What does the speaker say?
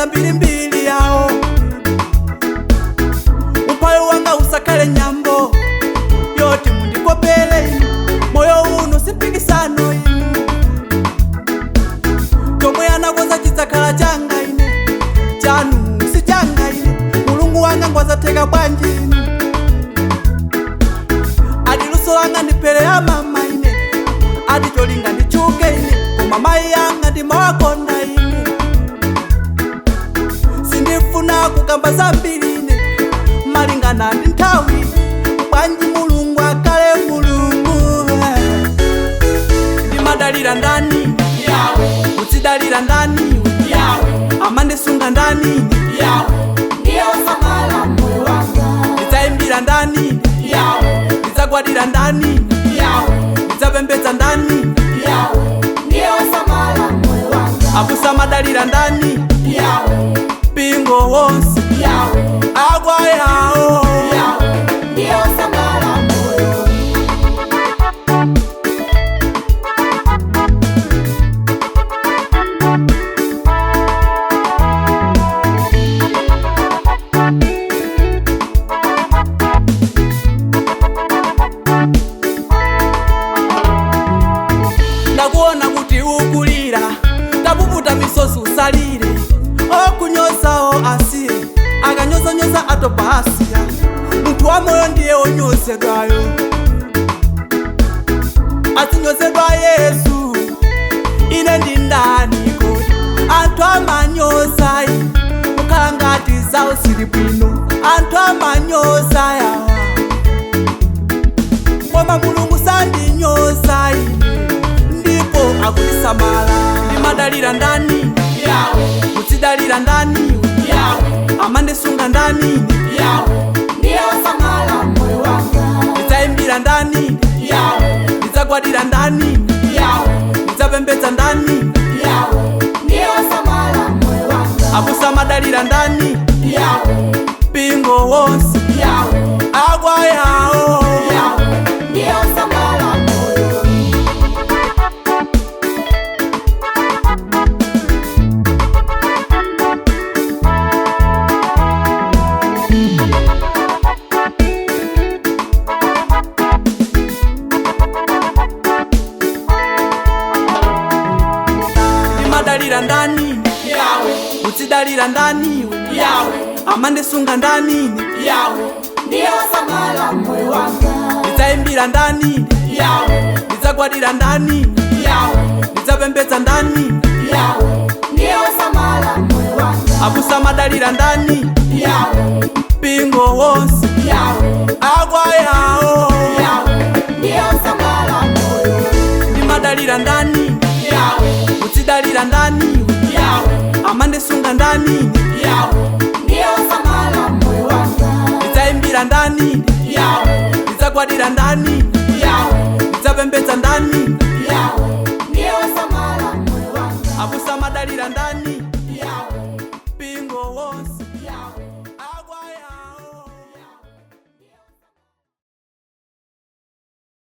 zambirimbiri yawo. Umphawi wanga usakhale nyambo yoti mundikopele inu. Moyo uno simpikisano inu, chomwe anakonza chidzakhala changa ine, chanu si changa ine. Mulungu wanga ngwazatheka bwanji inu, ati luso langa ndiphere ya mama ine, ati cholinga ndichuke ine, koma mayi anga ndimawakonda ine. Sindifuna kukamba zambiri ine, malingana ndi nthawi. Bwanji Mulungu akhale Mulungu. Ndimadalira ndani? Yawe. Udzidalira ndani? Yawe. Amandisunga ndani? Yawe. Ndiye osamala moyo wanga. Ndidzayimbira ndani? Yawe. Ndidzagwadira ndani? Yawe. Ndidzapembedza ndani? Yawe. Ndiye osamala moyo wanga. Abusamadalira ndani? Yawe. Mpingo wonse. Yawe. Akwayawo. Yawe. Ndiye osamala moyo. Ndakuona kuti ukulira, tapuputa misozi usalire. Okunyozawo asiye, akanyozanyoza atopa asiya. Munthu wa moyo ndiye wonyozedwayo, azinyozedwa Yesu. Ine ndi ndani kodi? Anthu amanyozayi, kukhala ngati zawo zili bwino. Anthu amanyoza yawa, koma Mulungu sandinyoza ine, ndipo akundisamala. Ndimadalira ndani? Yawe. Mudzidalira ndani? Yawe. Amandisunga ndani? Yawe. Ndiye osamala moyo wanga. Ndidzayimbira ndani? Yawe. Ndidzagwadira ndani? Yawe. Ndidzapembedza ndani? Yawe. Ndiye osamala moyo wanga. Abusamadalira ndani? Yawe. Mpingo wonse. Yawe. Akwayawo. Yawe. Ndiye osamala moyo. Ndimadalira ndani? Yawe. Mudzidalira ndani? Yawe. Amandisunga ndani? Yawe. Ndiye osamala moyo wanga. Ndidzayimbira ndani? Yawe. Ndidzagwadira ndani? Yawe. Ndidzapembedza ndani? Yawe. Ndiye osamala moyo wanga. Abusamadalira ndani? Yawe. Mpingo wonse. Yawe. Akwayawo. Yawe. Ndiye osamala moyo. Ndimadalira ndani? Yawe. Mudzidalira ndani? Yawe. Amandisunga ndani? Yawe. Ndiye osamala moyo wanga. Ndidzayimbira ndani? Yawe. Ndidzagwadira ndani? Yawe. Ndidzapembedza ndani? Yawe. Ndiye osamala moyo wanga. Abusamadalira ndani?